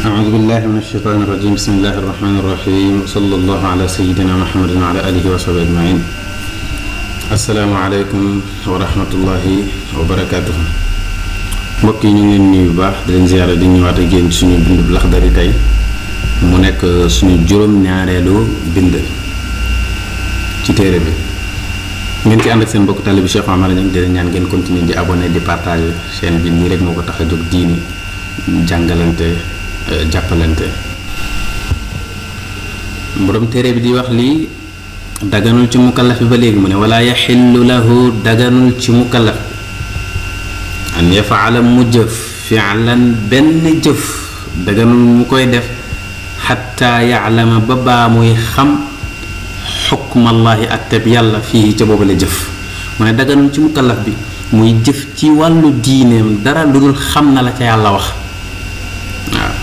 أعوذ بالله من الشيطان الرجيم بسم الله الرحمن الرحيم وصلى الله على سيدنا محمد وعلى آله وصحبه أجمعين. السلام عليكم ورحمة الله وبركاته. mbokk yi ñu ngi leen nuyu bu baax di leen ziyaara di ñëwaat ak yéen suñu bind bu Laxdari tey mu nekk suñu juróom-ñaareelu bind ci téere bi ngeen ci ànd ak seen mbokk taalibe bi Cheikh Omar Niang di leen ñaan ngeen continuer di abonné di partager chaîne bi nii rek moo ko tax a jóg diini jàngalante jàppalante. borom téere bi di wax lii daganul ci mukallaf bi ba léegi mu ne wala yaxillu lahu daganul ci mukallaf an yafaala mu jëf fi'lan benn jëf daganul mu koy def xatta ya'lama ba baa muy xam xukmallaahi atteb yàlla fii ca boobu la jëf mu ne daganul ci mukallaf bi muy jëf ci wàllu diineem dara lu dul xam na la ca yàlla wax. waaw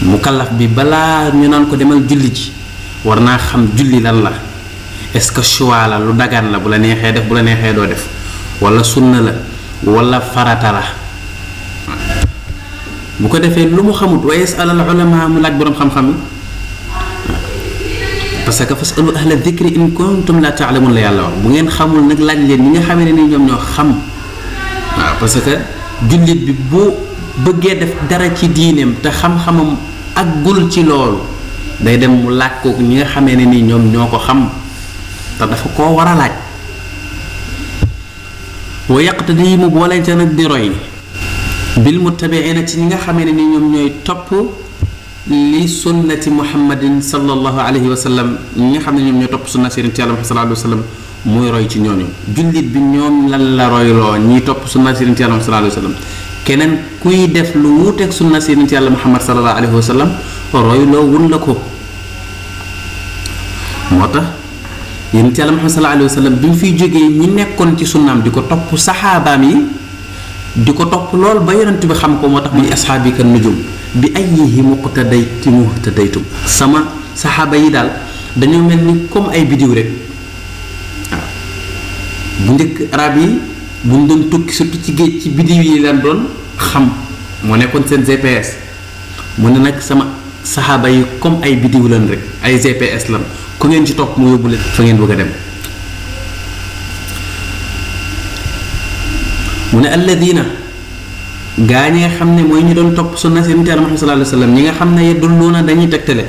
mukallaf bi balaa ñu naan ko demal julli ji war naa xam julli lan la est-ce que choix la lu dagan la bu la neexee def bu la neexee doo def wala sunna la wala farata la bu ko defee lu mu xamut wa yas'al al ulama mu laaj boroom xam-xam yi parce que fasalu ahla dhikri in kuntum la ta'lamun la yàlla wax bu ngeen xamul nag laaj leen ñi nga xamee ne ni ñoom ñoo xam. waaw parce que jullit bi bu bëggee def dara ci diineem te xam-xamam àggul ci loolu day dem mu laaj kooku ñi nga xamee ne ni ñoom ñoo ko xam te dafa koo war a laaj. wa yaqtadi mu boole ca nag di roy bil muttabi'ina ci ñi nga xamee ne ni ñoom ñooy topp li sunnati muhammadin sallallahu alayhi wa sallam ñi nga xam ne ñoom ñooy topp sunna Yonent Yàlla Muhammad sallallahu alayhi wa sallam muy roy ci ñooñu jullit bi ñoom lan la royloo ñiy topp sunna Yonent Yàlla Muhammad sallallahu alayhi wa sallam keneen kuy def lu wuuteeg sunna Yonent Yàlla Muhammad sallallahu alayhi wa sallam royloo wun la ko moo tax Yonent Yàlla Muhammad sallallahu alayhi wa sallam bi mu fiy jógee ñi nekkoon ci sunnaam di ko topp saxaabaam yi di ko topp lool ba yonent bi xam ko moo tax muy asxaabika nujum bi ayyihi muqtadaytum sama saxaaba yi daal dañoo mel ni comme ay bidiw rek waaw bu njëkk arab yi bu ñu doon tukki surtout ci géej ci bidiw yi leen doon xam moo nekkoon seen GPS mu ne nag sama saxaaba yi comme ay bidiw lan rek ay GPS lan ku ngeen ci topp mu yóbbu leen fa ngeen bëgg a dem. mu ne alladina gaa ñi nga xam ne mooy ñu doon topp sunna Yonent Yàlla Muhammad sallallahu alayhi wa sallam ñi nga xam ne yadulluuna dañuy tegtale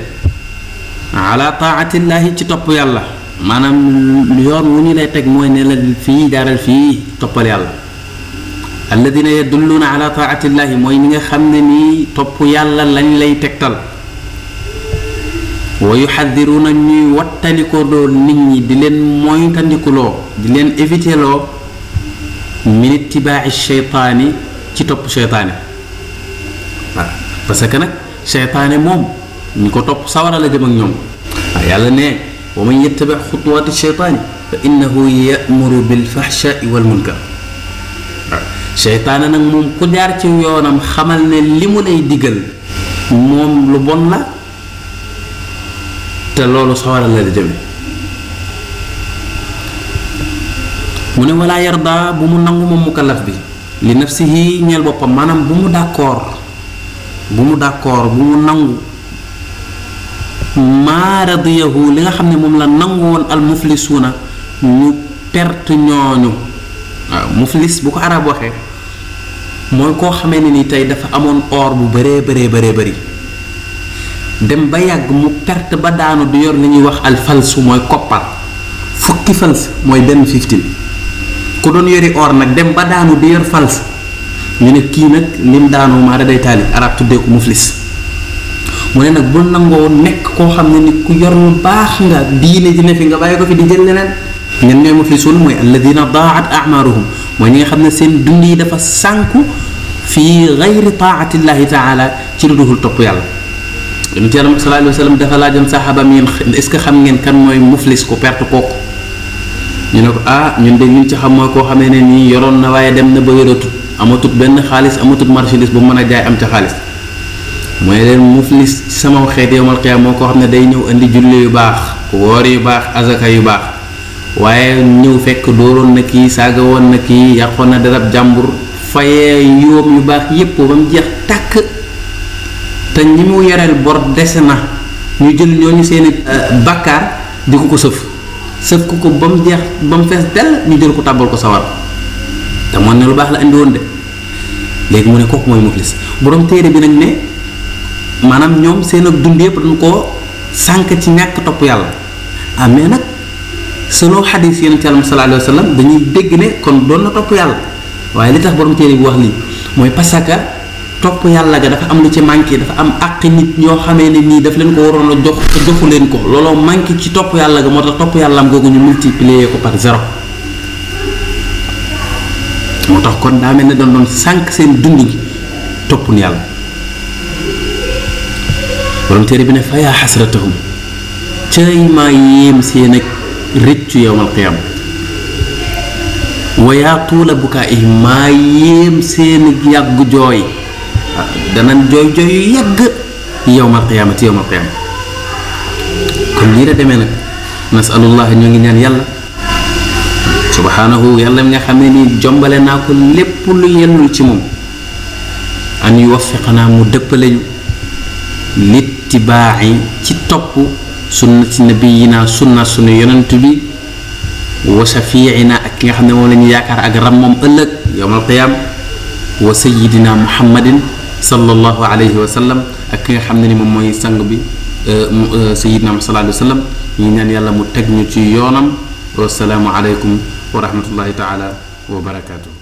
ala taatillaahi ci topp yàlla maanaam yoon wu ñu lay teg mooy ne la fii jaaral fii toppal yàlla. alladina yadulluuna ala taatillaahi mooy ñi nga xam ne nii topp yàlla lañ lay tegtal. wa yuxaddiruuna ñuy wattandikoo doo nit ñi di leen moytandikuloo di leen éviteloo min ittibaa'i sheytaani ci topp sheytaane waaw parce que nag sheytaane moom ñu ko topp sawara la jëm ak ñoom waaw yàlla ne wa man yattabi' xutuwaati sheytaani fa innahu ya'muru bil fahshaa'i wal munkar waaw sheytaane nag moom ku jaar ci yoonam xamal ne li mu lay digal moom lu bon la te loolu sawara la jëme mu ne wala yarda bu mu nangu moom mukallaf bi li nafsihi ñeel boppam maanaam bu mu d'accord bu mu nangu maa radiyahu li nga xam ne moom la nangu woon al muflisuuna ñu perte ñooñu waaw muflis bu ko arab waxee mooy koo xamee ne ni tey dafa amoon or bu bëree bëri dem ba yàgg mu perte ba daanu du yor li ñuy wax al falsu mooy koppar fukki fals mooy benn 15 ku doon yori or nag dem ba daanu di yor fals ñu ne kii nag lim daanu maa day taali arab tuddee ko muflis mu ne nag bul nangoo nekk koo xam ne ni ku yor lu baax nga diine ji ne fi nga bàyyi ko fi di jël leneen. ñen ñooy muflisuun mooy alladina daat a'maruhum mooy ñi nga xam ne seen dund yi dafa sànku fii gayri taatillahi taala ci lu dul topp yàlla. Yonent Yàlla sallallahu alayhi wa sallam dafa laajoon saxaabaam yéen est-ce que xam ngeen kan mooy muflis ko perte kooku ñu ne ko ñun de liñ ci xam mooy koo xamee ne nii yoroon na waaye dem na ba yoratut amatut benn xaalis amatut marchandise bu mën a jaay am ca xaalis mooy leen muflis ci sama xeet yawmal qiyaama moo koo xam ne day ñëw indi julli yu baax woor yu baax azaka yu baax waaye ñëw fekk dooroon na kii saaga woon na kii yàqoon na darab jàmbur fayee yoom yu baax yépp ba mu jeex tàkk te ñi mu yoreel bor dese na ñu jël ñooñu seeni bàkkaar di ko sëf ko ba mu jeex ba mu fees dell ñu jël ko tàbbal ko sawar te moom ne lu baax la andi woon de léegi mu ne kooku mooy muflis borom téere bi nag ne maanaam ñoom seen ak dund yëpp dañ koo sànk ci ñàkk topp yàlla mais nag selon xadis yonent Yàlla sallallahu alayhi wa sallam dañuy dégg ne kon doon na topp yàlla waaye li tax borom téere bi wax lii mooy parce que topp yàlla ga dafa am lu ci manqué dafa am àq nit ñoo xamee ne nii daf leen ko waroon a jox te joxu leen ko looloo manqué ci topp yàlla ga moo tax topp yàlla am googu ñu multiplier ko par 0 moo tax kon daa mel ne doon sànq seen dund gi topp ni yàlla borom téere bi ne fa yaa xasratahum cay maa yéem seen ak rëccu yowmal qiyaama wa yaa tuula bukaa'ihim maa yéem seen ak yàggu jooy danañ jooy jooy yu yàgg yowmal qiyaamati yowmal qiyaama kon lii la demee nag nasalullah ñoo ngi ñaan yàlla subhanahu yàlla mi nga xam ne nii jombale naa ko lépp lu yellul ci moom an yuwaffiqanaa mu dëppaleñu littibaa'i ci topp sunnati nabiyina sunna sunu yonent bi wa shafiina ak ki nga xam ne moom la ñu yaakaar ak ram moom ëllëg yowmal qiyaam wa sayidina muhammadin sallallahu alayhi wa sallam ak ki nga xam ne ni moom mooy sang bi sayidina muhammad sallallahu alayhi wa sallam ñu ñaan yàlla mu teg ñu ci yoonam wasalaamu aleykum wa rahmatullahi taala wa barakaatu.